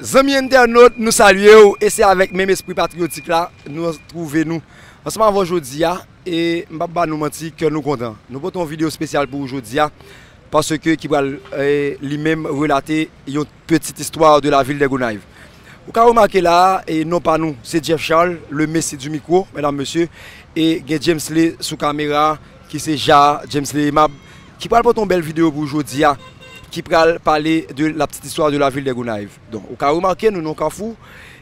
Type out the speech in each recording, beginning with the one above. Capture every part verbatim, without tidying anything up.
Zanmi entènot, nou salye w e se avèk menm espri patriyotik la nou twouve nou ansanm avè w jodi a. E m p ap ba nou manti, kè nou kontan. Nou pote yon videyo espesyal pou ou jodi a, paske ki pral, e, li menm relate yon petite histoire de la ville de Gonayiv. Ou ka remake la a, e non pa nou, se Jeff Charles, le Messi du micro, medam, mesye, e gen Jamesley sou kamera, ki se Ja, Jamesley Aimable, ki pral pote yon bèl videyo pou jodi a, ki pral pale de la petite histoire de la ville de Gonayiv. Donk, ou ka remake nou nan Kafou,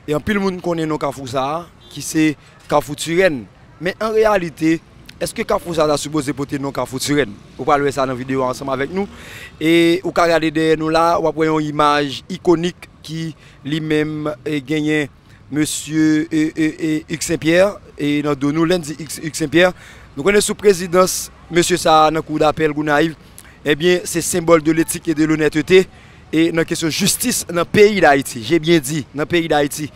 e anpil moun konnen non Kafou sa a, ki se Kafou Tirèn. Men an reyalite, èske Kafou sa a ta sipoze pote non Kafou Tirèn? Ou pral wè sa nan videyo a ansanm avèk nou. E ou ka gade dèyè nou la, w ap wè yon imaj ikonik ki li menm, e, genyen mesye, e, e, e, Hugues Saint Pierre, e nan do nou, lè n di Hugues, Hugues Saint Pierre, nou konnen sou prezidans mesye sa a nan kou dapèl Gonayiv, ebyen, se senbòl de letik e de lonètete, e nan kesyon jistis nan peyi Dayiti. Je byen di, nan peyi Dayiti.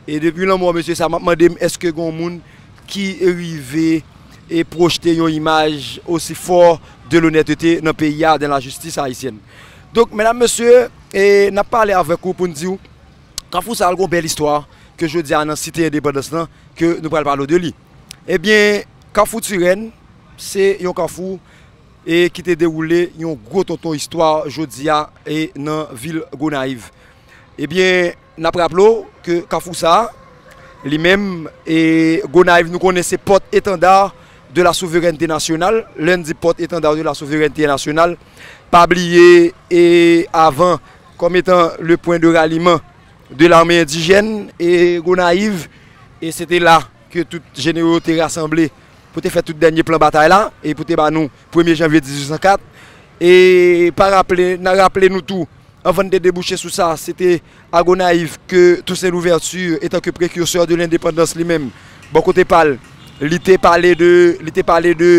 E depi lanmò mesye sa a, m ap mande m, èske gen yon moun ki rive e pwojte yon imaj osi fò de lonètete nan peyi a, dans la justice haïtienne? Donk, medam, mesye, e n ap pale avèk ou pou n di w, Kafou sa a gen yon bèl istwa ke jodi a nan Site Endepandans lan, ke nou pral pale w de li. Ebyen, Kafou Tirèn, se yon kafou, e ki te dewoule yon gwo tonton istwa jodi a, e nan vil Gonayiv. Ebyen, n ap raple w ke Kafou sa a, li menm, e Gonayiv, nou konnen se pòt etanda de la souverènte nasyonal. Lè n di pòt etanda de la souverènte nasyonal, pa bliye, e avan, kòm etan le pwen de raliman de lame endijèn e Gonayiv, e se te la ke tout jenero yo te rasanble pou te fè tout dènye plan batay la, e pou te ba nou premye janvye dizuit san kat. E pa raple, n a raple nou tou, anvan n te debouche sou sa, se te a Gonayiv ke Toussaint Louverture, etan ke prekirsè de lendepandans li menm, bò kote pa l, li te pale de, li te pale de,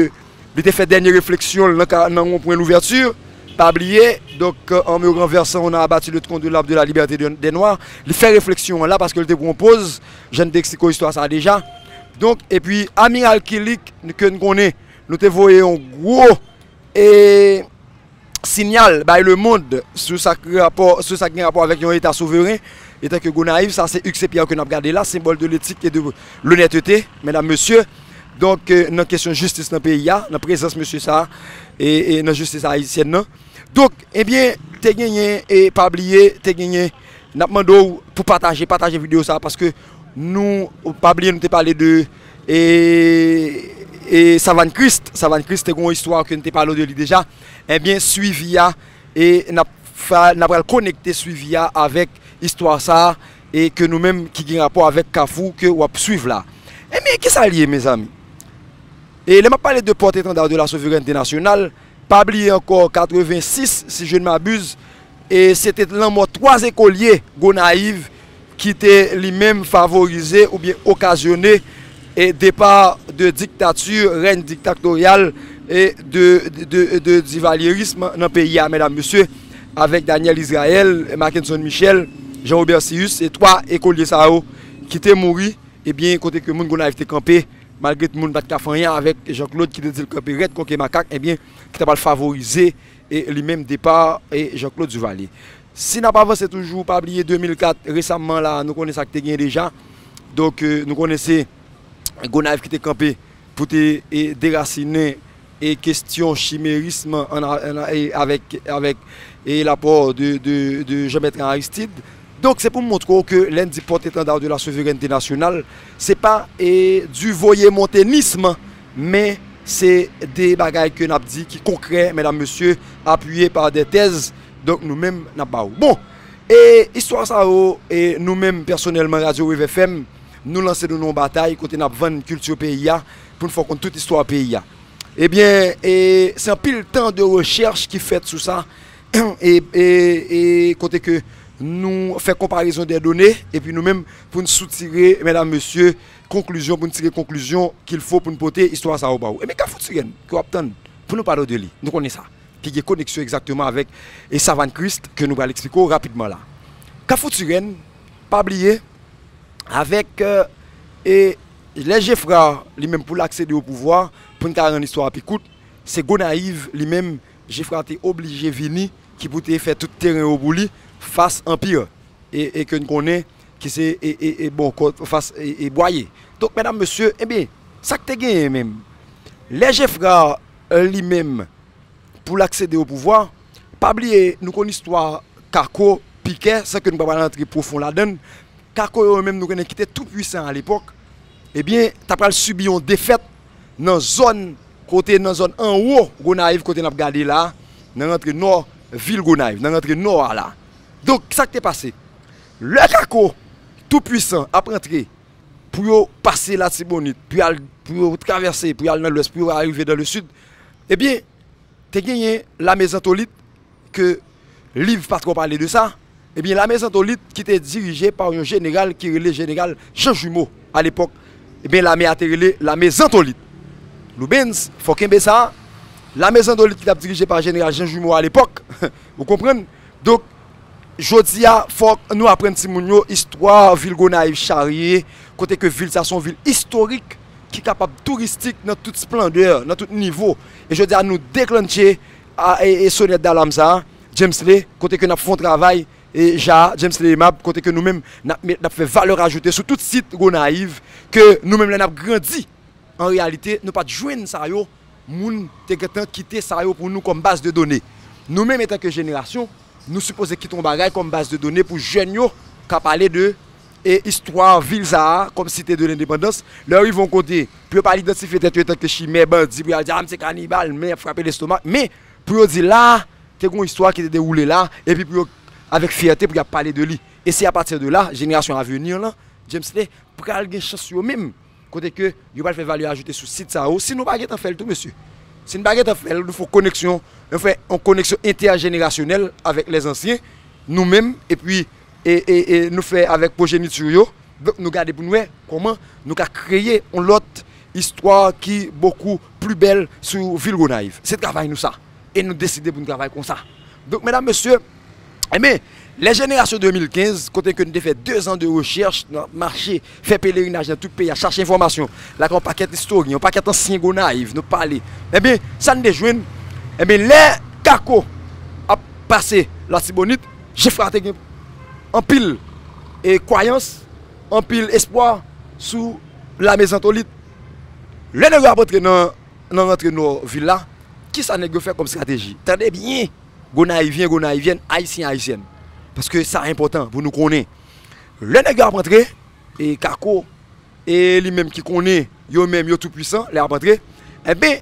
li te fè dènye refleksyon l nan ka, nan wonpwen Louverture. Pa bliye, donk, en me renversant, on a abattu le tronc de l'arbre de la liberté de, des Noirs. Li fè refleksyon an la paske l te pran yon poz, jan n te eksplike w istwa sa a deja. Donk, epi, Amiral Killick, ke n konnen, nou te voye yon gwo, e, siyal bay lemonn sou sa k rapò, sou sa k gen rapò avèk yon eta souveren, etan ke Gonayiv, sa se Hugues Saint Pierre ke n ap gade la, senbòl de letik e de lonètete, medam, mesye. Donk, e, nan kesyon jistis nan peyi a, nan prezans mesye sa a, e, e nan jistis ayisyèn nan. Donk, ebyen, te genyen, e pa bliye, te genyen, n ap mande w pou pataje, pataje videyo sa a, paske nou, pa bliye, nou te pale de, e, e Savàn Kris. Savàn Kris te gen yon istwa ke n te pale w de li deja. Ebyen, swivi a, e n ap fa-, n ap pral konekte swivi a avèk istwa sa a, e ke nou menm ki gen rapò avèk Kafou ke w ap swiv la. Ebyen, kisa l ye, mezanmi? E lè m ap pale de pòt etanda de la souverènte nasyonal, pa bliye ankò, katrevensis, si je ne m'abuse, e se te lanmò twa ekolye Gonayiv ki te li menm favorize oubyen okazyone e depa de diktati, rèy diktatorial e de, de, de, de divalyerism nan peyi a, medam, mesye, avèk Daniel Israël, Mackenson Michel, Jean Robert Cius, se twa ekolye sa yo ki te mouri, ebyen, kote ke moun Gonayiv te kanpe, malgre moun pa t ka fè anyen avèk Jean Claude ki te di l kanpe rèd kon ke makak, ebyen, ki ta pral favorize, e, li menm depa, e, Jean Claude Duvalier. Si n ap avanse toujou, pa bliye de mil kat, resamman la, nou konnen sa k te gen deja. Donk, e, nou konnen se Gonayiv ki te kanpe pou te, e, derasinen, e, kesyon chimerism an, an, e, avèk, avèk, e, lapò de, de, de Jean Bertrand Aristide. Donk, se pou m montre w ke lè n di pòt etanda de la souverènte nasyonal, se pa, e, du voyemontenism, men se de bagay ke n ap di ki konkrè, medam, mesye, apiye pa de tèz. Donk, nou menm, n ap ba w. Bon, e istwa sa yo, e nou menm, pèsonèlman, Radio Wave F M, nou lanse nou nan yon batay kote n ap vann kilti peyi a pou n fè w konn tout istwa peyi a. Ebyen, e se anpil tan de rechèch ki fèt sou sa, e, e, e kote ke nou fè konparezon dè done, epi nou menm, pou n soutire, medam, mesye, konklizyon, pou n tire konklizyon qu'il faut pou n pote istwa sa yo ba w. Ebyen, Kafou Tirèn, ke w ap tann, pou nou pale w de li, nou konnen sa. Ki gen koneksyon egzakteman avèk, e, Savàn Kris, ke nou pral eksplike w rapidman la. Kafou Tirèn, pa bliye, avèk, e, e lè Geffrard, li menm, pou l aksede o pouvwa, pou n ka rann istwa a pi kout, se Gonayiv, li menm, Geffrard te oblije vini, ki pou te fè tout teren yo pou li, fas Anpi. e, e ke n konnen ki se e, e, e Bòkò fas e, e Bwaye. Donk, medam, mesye, ebyen, sa k te genyen menm? Lè Geffrard, e, li menm, pou l aksede o pouvwa, pa bliye, nou konn istwa Kako, Pikè, san ke nou pa pral antre pwofon ladan l. Kako yo menm, nou konnen ki te tou pwisan alepòk, ebyen, ta pral sibi yon defèt nan zòn kote, nan zòn anwo Gonayiv, kote n ap gade la, nan rantre nò vil Gonayiv, nan rantre nò a la. Donk, sa k te pase? Lè Kako tou pwisan ap rantre pou yo pase Latibonit, pou y al, pou yo travèse, pou y al nan lwès, pou yo arive dan le sid, ebyen, te genyen lame Zantolit, ke liv pa twò pale de sa, ebyen, lame Zantolit ki te dirije pa yon jeneral ki rele jeneral Jean Jumeau alepòk, ebyen, lame a te rele lame Zantolit. Loubens, fò kenbe sa, lame Zantolit ki t ap dirije pa jeneral Jean Jumeau alepòk, ou konprann? Donk, jodi a, fòk nou aprann timoun yo istwa vil Gonayiv charye, kote ke vil sa se yon vil istorik ki kapab touristik nan tout splandè, nan tout nivo. E jodi a, nou deklannche a, e, e sonèt dalam sa a, Jamesley, kote ke n ap fè yon travay, e ja, Jamesley Aimable, kote ke nou menm, n ap met, n ap fè valè ajoute sou tout sit Gonayiv, ke nou menm, lè n ap grandi, an reyalite, nou pa t jwenn sa yo, moun te gentan kite sa yo pou nou kòm baz de done. Nou menm, antanke jenerasyon, nou sipoze kite yon bagay kòm baz de done pou jèn yo ka pale de, e, istwa vil sa a, kòm Site de Lendepandans. Lè yo rive yon kote, pou yo pa al idantifye tèt yo antanke chimè, bandi, pou y al di, "A, m se kanibal, men y ap frape lestomak." Men, pou yo di la, te gen yon istwa ki te dewoule la, epi pou yo, avèk fyète, pou y ap pale de li. E se apati de la, jenerasyon avenir lan, Jamesley, pral gen chans yo menm, kote ke yo pral fè valè ajoute sou sit sa yo, si nou pa gentan fè l tou, mesye. Si n pa gentan fè l, nou fè yon koneksyon, nou fè yon koneksyon entèjenerasyonèl avèk lèzansyen, nou menm, epi, e, e, e nou fè avèk pwojeniti yo. Donk, nou gade pou n wè kòman nou ka kreye yon lòt istwa ki bokou pli bèl sou vil Gonayiv. Se travay nou sa. E nou deside pou n travay konsa. Donk, medam, mesye, enben, lè jenerasyon de mil kenz, kote ke n te fè dezan de rechèch, n ap mache, fè pelerinaj nan tout peyi a, chache enfòmasyon, lakay yon pakèt istoryen, yon pakèt ansyen Gonayiv, nou pale. Enben, sa n te jwenn, enben, lè Kako ap pase Latibonit, Geffrard te gen anpil, e, kwayans, anpil espwa sou lame Zantolit. Lè nèg yo ap antre nan, nan rantre nò vil la, kisa nèg yo fè kòm estrateji? Tande byen, Gonayivyen, Gonayivyèn, Ayisyen, Ayisyèn. Paske sa enpòtan pou nou konnen. Lè nèg yo ap antre, e Kako, e li menm ki konnen yo menm yo tou pwisan, lè y ap antre, enben,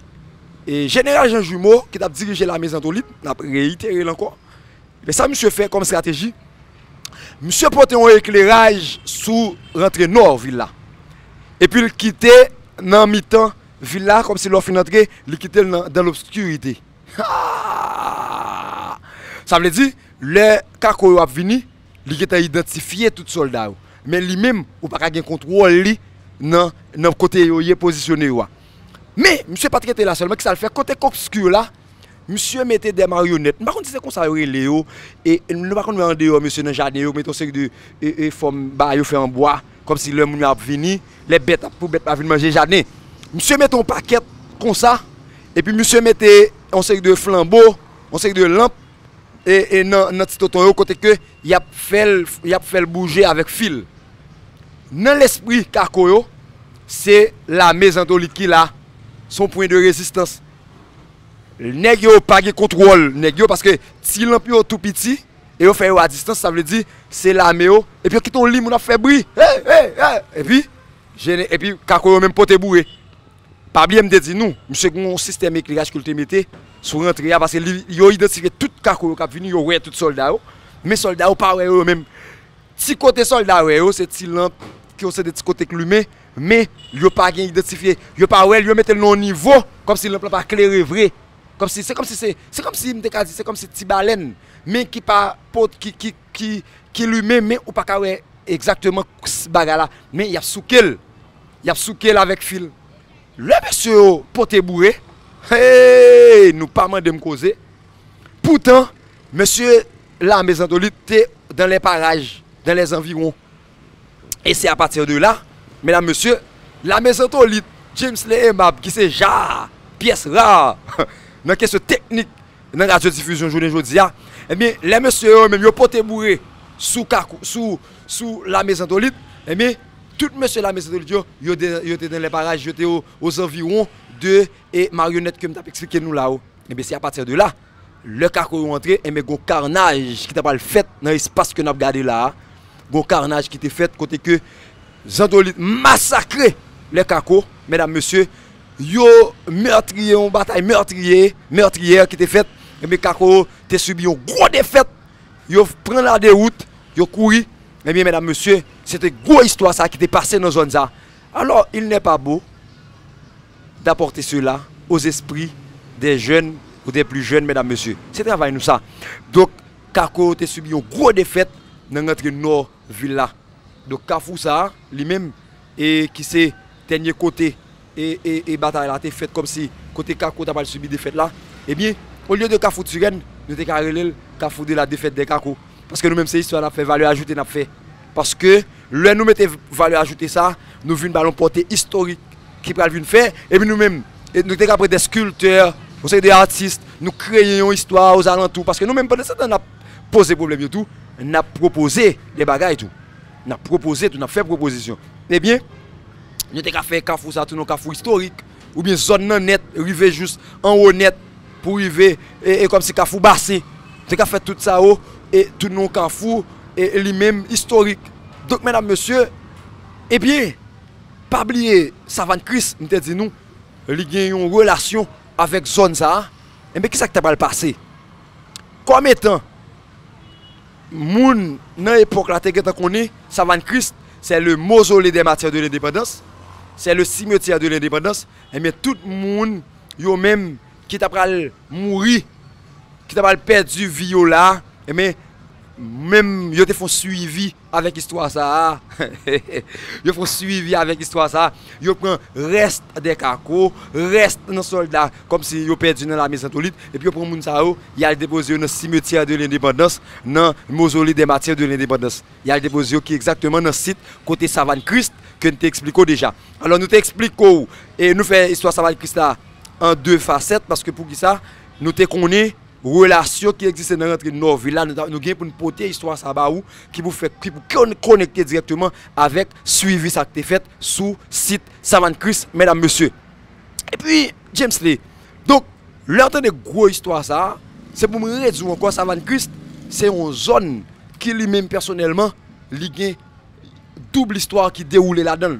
e jeneral Jean Jumeau, ki t ap dirije lame Zantolit, n ap reyitere l ankò, men sa misye fè kòm estrateji, misye pote yon ekleraj sou rantre nò vil la. Epi l kite nan mitan vil la, kòmsi lè w fin antre, li kite l nan, dans l'obscurité. Sa vle di, lè Kako yo ap vini, li gentan idantifye tout sòlda yo. Men li menm, ou pa ka gen kontwòl li nan, nan kote yo ye pozisyone yo a. Men, misye pa t rete la sèlman, kisa l fè? Kote k obski la, misye mete de maryonèt. M pa konn si se konsa yo rele yo. E nou pa konn wè andeyò, mesye, nan jaden yo, mete yon seri de, e, e, fòm bagay yo fè an bwa. Kòmsi lè moun yo ap vini, lè bèt ap, pou bèt pa vin manje jaden. Misye mete yon pakèt konsa, epi misye mete yon seri de flanbo, yon seri de lanp, e, e nan, nan ti tonton yo, kote ke y ap fè l, y ap fè l bouje avèk fil. Nan lespri Kako yo, se lame Zantolit ki la, se yon pwen de rezistans. Nèg yo pa gen kontwòl nèg yo, paske ti lanp yo tou piti, e yo fè yo a distans, sa vle di, se lame yo, epi yo kite yon liy moun ap fè bri, hey, hey, hey, epi, jene, epi Kako yo menm pote boure. Pa bliye m te di nou, misye gen yon sistèm ekleraj ke l te mete sou rantre a, paske li, yo idantifye tout Kako yo k ap vini, yo wè tout sòlda yo, men sòlda yo pa wè yo, yo menm. Ti kote sòlda wè yo, se ti lanp, ki yo se de ti kote k limen, men yo pa gen idantifye, yo pa wè l, yo mete l nan yon nivo, kòmsi lanp lan pa klere vre. Kòmsi, se kòmsi se, se kòmsi m te ka di, se kòmsi ti balèn, men ki pa pot, ki, ki, ki, ki limen, men ou pa ka wè egzakteman s-, bagay la, men y ap souke l, y ap souke l avèk fil. Lè mesye yo pote boure, hey, nou pa mande m koze. Poutan, mesye lame Zantolit te dans les parages, dans les environs. E se apati de la, medam, mesye, lame Zantolit, Jamesley Aimable, ki se ja, pyès ra, nan kesyon teknik, nan radyo difizyon jounen jodi a, ebyen, lè mesye yo menm yo pote boure, sou Kakou, sou, sou Lame Zantolit, ebyen, tout mesye Lame Zantolit yo, yo te, yo te nan lè paraj, yo te o, ozanviwon de e maryonèt ke m t ap eksplike nou la o. Ebyen, se apati de la, lè Kako yo antre, ebyen, gon karnaj ki ta pral fèt nan espas ke n ap gade la a. Gon karnaj ki te fèt kote ke Zantolit masakre lè Kako, medam, mesye, yo mètriye, yon batay mètriye, mètriyè ki te fèt, ebyen, Kako yo te sibi yon gwo defèt, yo pran ladewout, yo kouri, ebyen, medam, mesye, se te gwo istwa sa ki te pase nan zòn sa. Alors, il n'est pas beau d'apporter cela aux esprits des jeunes ou des plus jeunes, medam, mesye. Se travay nou sa. Donk, Kako yo te sibi yon gwo defèt nan rantre nò vil la. Donk, kafou sa a, li menm, e ki se dènye kote, e, e, e batay la te fèt kòmsi kote Kako ta pral sibi defèt la, ebyen, olye de Kafou Tirèn, nou te ka rele l Kafou de la défaite des Kako. Paske nou menm se istwa n ap fè, valè ajoute n ap fè. Paske lè nou mete valè ajoute sa, nou vin ba l yon pòte istorik ki pral vin fè, epi nou menm, e nou te ka pran de skiltè, yon seri de atis, nou kreye yon istwa ozalantou, paske nou menm pandan se tan n ap poze pwoblèm yo tou, n ap pwopoze de bagay tou. N ap pwopoze tou, n ap fè pwopozisyon. Ebyen, nou te ka fè kafou sa tou nan kafou istorik, oubyen zòn nan nèt, rive jous anwo nèt, pou rive, e, e kòmsi kafou Basen. Nou te ka fè tout sa yo, e tou nan kafou, e li menm istorik. Donk, medam, mesye, ebyen, pa bliye Savàn Kris, m te di nou, li gen yon relasyon avèk zòn sa a. Ebyen, kisa ki ta pral pase? Kòm etan moun nan epòk la te gentan konnen Savàn Kris, c'est le mausolée des martyrs de l'indépendance, c'est le cimetière de l'indépendance, ebyen, tout moun yo menm ki ta pral mouri, ki ta pral pèdi vi yo la, ebyen, menm yo te fè yon swivi avèk istwa sa a. Yo fè yon swivi avèk istwa sa a. Yo pran rès de Kako, rès nan sòlda, kòmsi yo pèdi nan Lame Zantolit, epi yo pran moun sa yo, y al depoze yo nan Cimetière de l'Indépendance, nan Mausolée des Martyrs de l'Indépendance. Y al depoze yo ki egzakteman nan sit kote Savàn Kris ke n te eksplike w deja. Alò, nou te eksplike w, e nou fè istwa Savàn Kris la an de fasèt, paske poukisa? Nou te konnen relasyon ki egziste nan rantre nò vil la, nou ta, nou gen pou n pote istwa sa ba ou, ki pou fè, ki pou kon-, konekte dirèkteman avèk swivi sa k te fèt sou sit Savàn Kris, medam, mesye. Epi, James Lee, donk, lè w tande gwo istwa sa a, se pou m redi w ankò, Savàn Kris, se yon zòn ki li menm pèsonèlman, li gen doub istwa ki dewoule ladan l.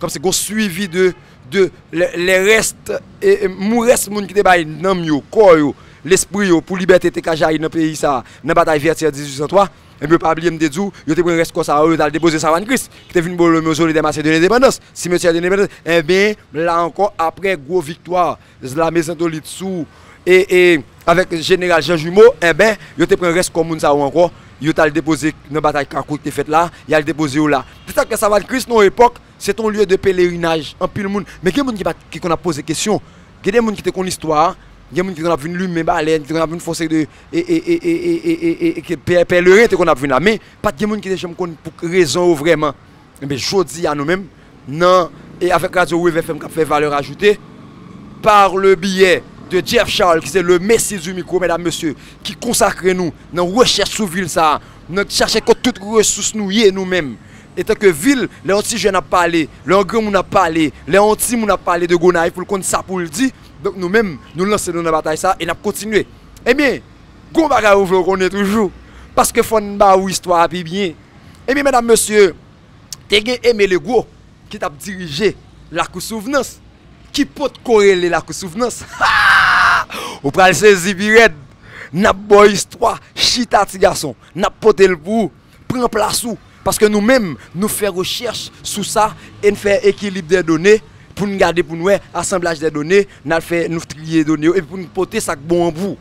Kòmsi gon swivi de, de lè, lè rès, e, e, mou rès moun ki te bay nanm yo, kò yo, lespri yo pou libète te ka jayi nan peyi sa a, nan batay Vètyè dizuit san twa. Ebyen, pa bliye m te di w, yo te pran rès kò sa yo, yo t al depoze Savàn Kris, ki te vin bò le mozole dè matye de lendepandans, simetyè de lendepandans. Ebyen, la ankò, aprè gwo viktwa, Lame Zantolit sou, e, e, avèk jeneral Jean Jumeau, enben, yo te pran rès kò moun sa yo ankò, yo t al depoze nan batay Kako ki te fèt la, y al depoze yo la. Se sa k fè Savàn Kris nan yon epòk, se t on lye de pelerinaj, anpil moun. Men gen moun ki pa t, ki konn ap poze kesyon. Gen de moun ki te konn istwa a, gen moun ki konn ap vin limen balèn, ki te konn ap vin fè yon seri de, e, e, e, e, e, e, e, e, ke pè-, pèleren te konn ap vin la. Men, pa t gen moun ki te janm konn pou rezon yo vrèman. Enben, jodi a nou menm, nan, e avèk Radyo Wave F M k ap fè valè ajoute, par le biais de Jeff Charles, ki se le Messi du micro, medam, mesye, ki konsakre nou nan rechèch sou vil sa a, nan chache kot tout resous nou ye nou menm. Etanke vil, lè yon ti jèn ap pale, lè yon granmoun ap pale, lè yon timoun ap pale de Gonayiv pou l konn sa pou l di, donk nou menm, nou lanse nou nan batay sa a e n ap kontinye. Ebyen, gon bagay ou vle w konnen toujou, paske fò n ba ou istwa a pi byen. Ebyen, medam, mesye, te gen Aimé Legros ki t ap dirije Lakou Souvnans, ki potko rele Lakou Souvnans. Ou pral sezi pi rèd. N ap ba w istwa, chita ti gason, n ap pote l pou ou. Pran plas ou, paske nou menm, nou fè rechèch sou sa e n fè ekilib dè done pou n gade, pou n wè asanblaj dè done, n al fè, nou triye done yo, epi pou n pote sa k bon an pou ou.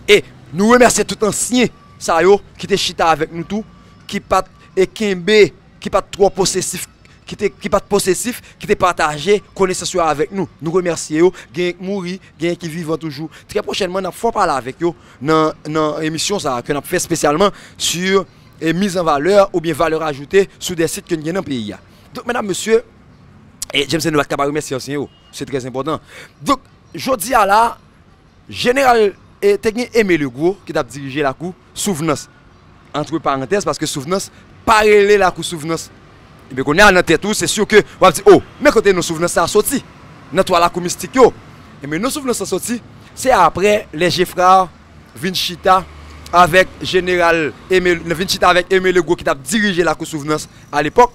E nou remèsye tout ansyen sa yo ki te chita avèk nou tou, ki pa t, e, kenbe, ki pa t twò posesif, ki te, ki pa t posesif, ki te pataje konesans yo avèk nou. Nou remèsye yo, genyen k mouri, genyen ki vivan toujou. Trè pwochènman, n ap fè yon pale avèk yo nan, nan emisyon sa a ke n ap fè espesyalman sou, e, miz an valè oubyen valè ajoute sou de sit ke n gen nan peyi a. Donk, medam, mesye, e, James, nou pa t ka pa remèsye ansyen yo. Se trè enpòtan. Donk, jodi a la, Jeneral, e, te gen Aimé Legros ki t ap dirije Lakou Souvnans. antre parantèz, paske Souvnans pa rele lakou Souvnans. Ebyen, kounye a, nan tèt ou, se si ke w ap di, o, men kote non Souvnans sa a soti? Nan twa lakou mistik yo. Ebyen, non Souvnans sa soti, se apre lè Geffrard vin chita avèk jeneral Aimé, vin chita avèk Aimé Legault ki t ap dirije lakou Souvnans alepòk.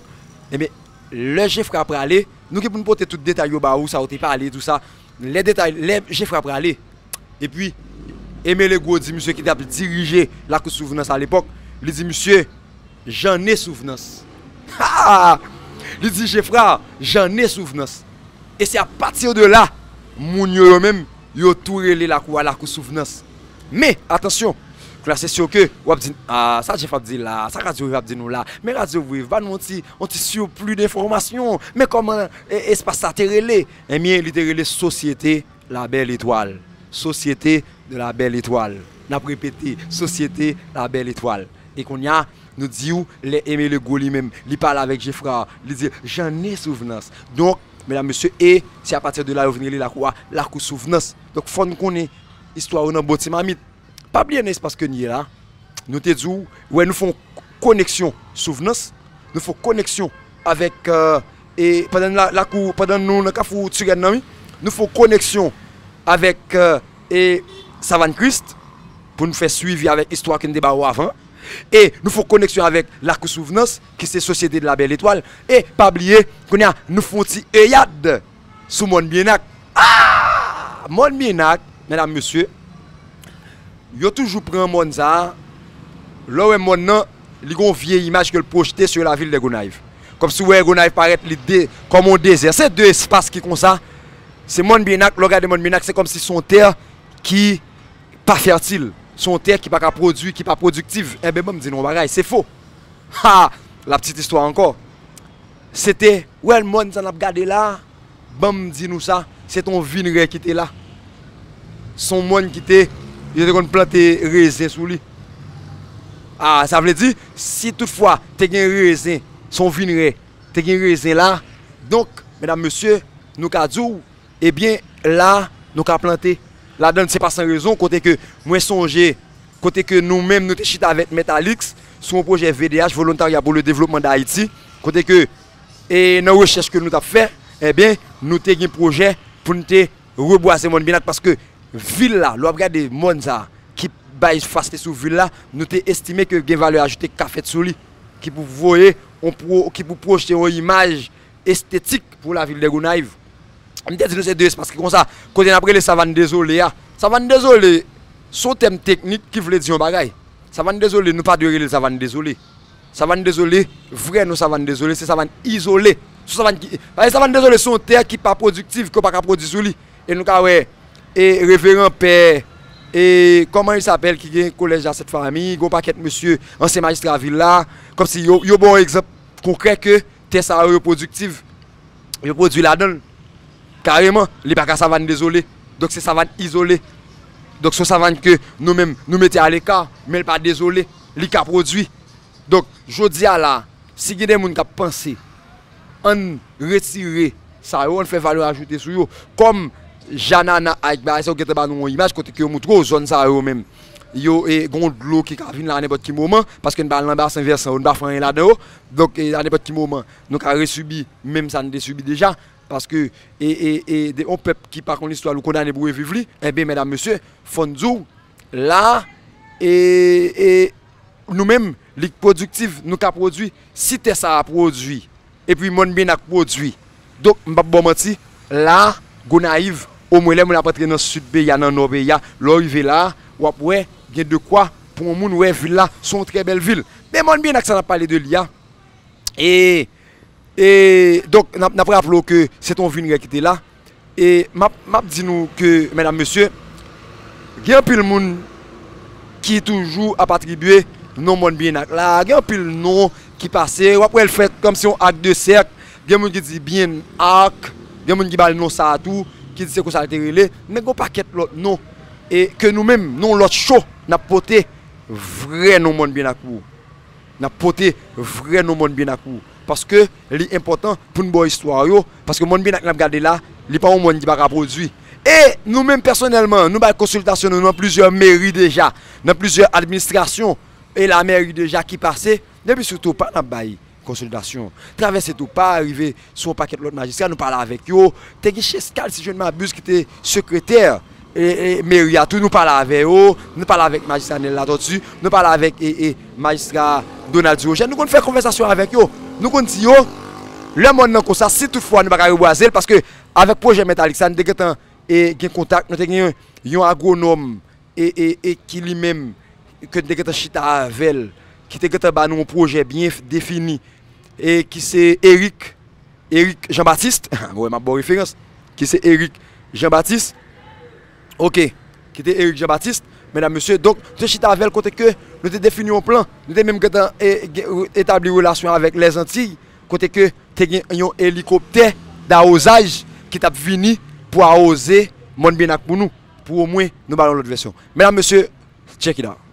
Ebyen, lè Geffrard prale, nou gen pou n pote tout detay yo ba ou, sa yo te pale, tou sa. Lè detay, lè Geffrard prale, epi Aimé Legault di misye ki t ap dirije lakou Souvnans alepòk, li di misye, Jeanne Souvnans. Ha! Li di Geffrard, Jeanne Souvnans. E se apati de la, moun yo, yo menm, yo tou rele lakou a lakou Souvnans. Men, atansyon, kounye a se si ke w ap di, a, sa Jeff ap di la, sa Radio Wave ap di nou la. Men Radio Wave, ba nou yon ti, yon ti sipli denfòmasyon. Men kòman, e, espas sa te rele? Ebyen, li te rele Sosyete La Belle Étoile. Sosyete de La Belle Étoile. N ap repete, Sosyete La Belle Étoile. E kounye a, nou di w, lè Aimé Legault li menm, li pale avèk Geffrard, li di, Jeanne Souvnans. Donk, medam, mesye, e se apati de la yo vin rele lakou a, lakou Souvnans. Donk, fò n konnen istwa yo nan bon ti mamit. Pa bliye nan espas ke n ye la, nou te di w, wè, nou fè yon koneksyon Souvnans, nou fè yon koneksyon avèk, euh, e pandan n la, lakou, pandan nou nan kafou Tirèn nan, wi, nou fè yon koneksyon avèk, euh, e Savann Kris, pou n fè swivi avèk istwa ke n te ba ou avan, e nou fè yon koneksyon avèk lakou Souvnans, ki se Société de la Belle Étoile, e pa bliye, kounye a, nou fè yon ti eyad sou Mòn Byenak. Ah! Mòn Byenak, medam, mesye, yo toujou pran mòn sa a. Lè w wè mòn nan, li gen yon vye imaj ke l pwojte sur la ville de Gonayiv. Kòmsi w wè Gonayiv parèt li de, kòm yon dezè. Se de espas ki konsa. Se Mòn Byenak, lè w gade Mòn Byenak, se kòmsi se yon tè ki pa fètil. Se yon tè ki pa ka pwodui, ki pa pwodiktiv. Enben, ban m di nou yon bagay, se fo. Ha! La petite histoire ankò. Se te, wè, mòn sa n ap gade la, ban m di nou sa, se te yon vinrè ki te la. Se yon mòn ki te, yo te konn plante rezen sou li. Ah, sa vle di, si toutfwa te gen rezen, se yon vinrè, te gen rezen la, donk, medam, mesye, nou ka di w, ebyen, la, nou ka plante. Ladan l, se pa san rezon, kote ke mwen sonje, kote ke nou menm, nou te chita avèk Mèt Alix sou yon pwojè V D H, Volontariat pour le Développement d'Haïti, kote ke, e nan rechèch ke nou t ap fè, ebyen, nou te gen pwojè pou n te rebwaze Mòn Byenak, paske vil la, lè w ap gade mòn sa a, ki bay fas li sou vil la, nou te estime ke gen valè ajoute k ka fèt sou li, ki pou voye, on pro, ki pou pwojte yon imaj estetik pou lavil de Gonayiv. M te di nou se de espas ki konsa, kote n ap rele Savann Dezole a. Savann Dezole, se yon tèm teknik ki vle di yon bagay. Savann Dezole, nou pa dwe rele l Savann Dezole. Savann Dezole, vrè non Savann Dezole, se savann izole. Se savann ki, paske Savann Dezole se yon tè ki pa pwodiktiv, ke w pa ka pwodui sou li. E nou ka wè, e reveran pè, e comment il s'appelle, ki gen kolèj la Sent Fami, gen yon pakèt mesye, ansyen majistra vil la, kòmsi yo, yo ba w egzanp konkrè ke tè sa yo, yo pwodiktiv, yo pwodui ladan l. Kareman, li pa ka savann dezole. Donk se savann izole. Donk se yon savann ke nou menm, nou mete aleka, men l pa dezole. Li ka pwodui. Donk, jodi a la, si gen de moun k ap panse, ann retire sa yo, ann fè valè ajoute sou yo, kòm Janana ak bagay sa yo gentan ba nou yon imaj kote ke yo moutre w zòn sa yo menm. Yo, e, gen yon dlo ki ka vin la a nenpòt ki moman, paske n pa al nan basen vèsan yo, n pa fè anyen ladan yo. Donk, e, a nenpòt ki moman, nou ka resibi menm sa n te sibi deja, paske, e, e, e, de, yon pèp ki pa konn istwa l, ou kondane pou reviv li, enben, medam, mesye, fò n di w, la, e, e, nou menm, li pwodiktiv, nou ka pwodui. Si tè sa a pwodui, epi Mòn Byenak pwodui, donk, m p ap ba w manti, la, Gonayiv, omwen lè moun ap antre nan sid peyi a, nan nò peyi a, lè w rive la, w ap wè, gen dekwa pou yon moun wè vil la, se yon trè bèl vil. Men Mòn Byenak sa n ap pale de li a, e, e, donk, n ap, n ap raple w ke se te yon vinrè ki te la. E m ap, m ap di nou ke, medam, mesye, gen anpil moun ki toujou ap atribye non Mòn Byenak la. Gen anpil non ki pase. W ap wè l fè kòmsi yon ak de sèk. Gen moun ki di Byen Ak. Gen moun ki ba l non sa a tou, ki di se konsa l te rele. Men gen yon pakèt lòt non. E ke nou menm, nan yon lòt cho, n ap pote vrè non Mòn Byenak pou ou. N ap pote vrè non Mòn Byenak pou ou. Paske li enpòtan pou n ba w istwa yo. Paske Mòn Byenak n ap gade la, li pa yon mòn ki pa ka pwodui. E nou menm pèsonèlman, nou bay konsiltasyon nou nan plizyè meri deja, nan plizyè administrasyon, e lamèri deja ki pase, depi sou Topa n ap bay konsolidasyon. Travèse Topa, rive sou yon pakèt lòt majistra, nou pale avèk yo. Te gen Chescal, si je ne m'abuse, ki te sekretè e, e, meri a tou, nou pale avè yo, nou pale avèk majistra Nel Latortue, nou pale avèk e, e, majistra Donald Durogène, nou konn fè konvèsasyon avèk yo. Nou konn di yo, lè mòn nan konsa, si toutfwa nou pa ka rebwaze l, paske avèk pwojè Mèt Alix la, nou te gentan e, gen kontak, nou te gen yon agwonòm e, e, e ki li menm, ke n te gentan chita avè l, ki te gentan ba nou yon pwojè byen f- defini, e ki se Eric, Eric Jean Baptiste, ou wè m ap ba w referans, ki se Eric Jean Baptiste, ok, ki te Eric Jean Baptiste, medam, mesye, donk, nou te chita avè l kote ke nou te defini yon plan, nou te menm gentan e, gen- etabli relasyon avèk Lèzantiy, kote ke te gen yon elikoptè dawozaj ki t ap vini pou awoze Mòn Byenak pou nou, pou omwen nou ba l yon lòt vèsyon. Medam, mesye, check it out.